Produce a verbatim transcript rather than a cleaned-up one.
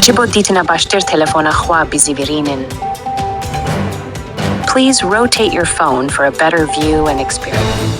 Ji bo dîtina baştir telefona xwe bizîvirînin. Please rotate your phone for a better view and experience.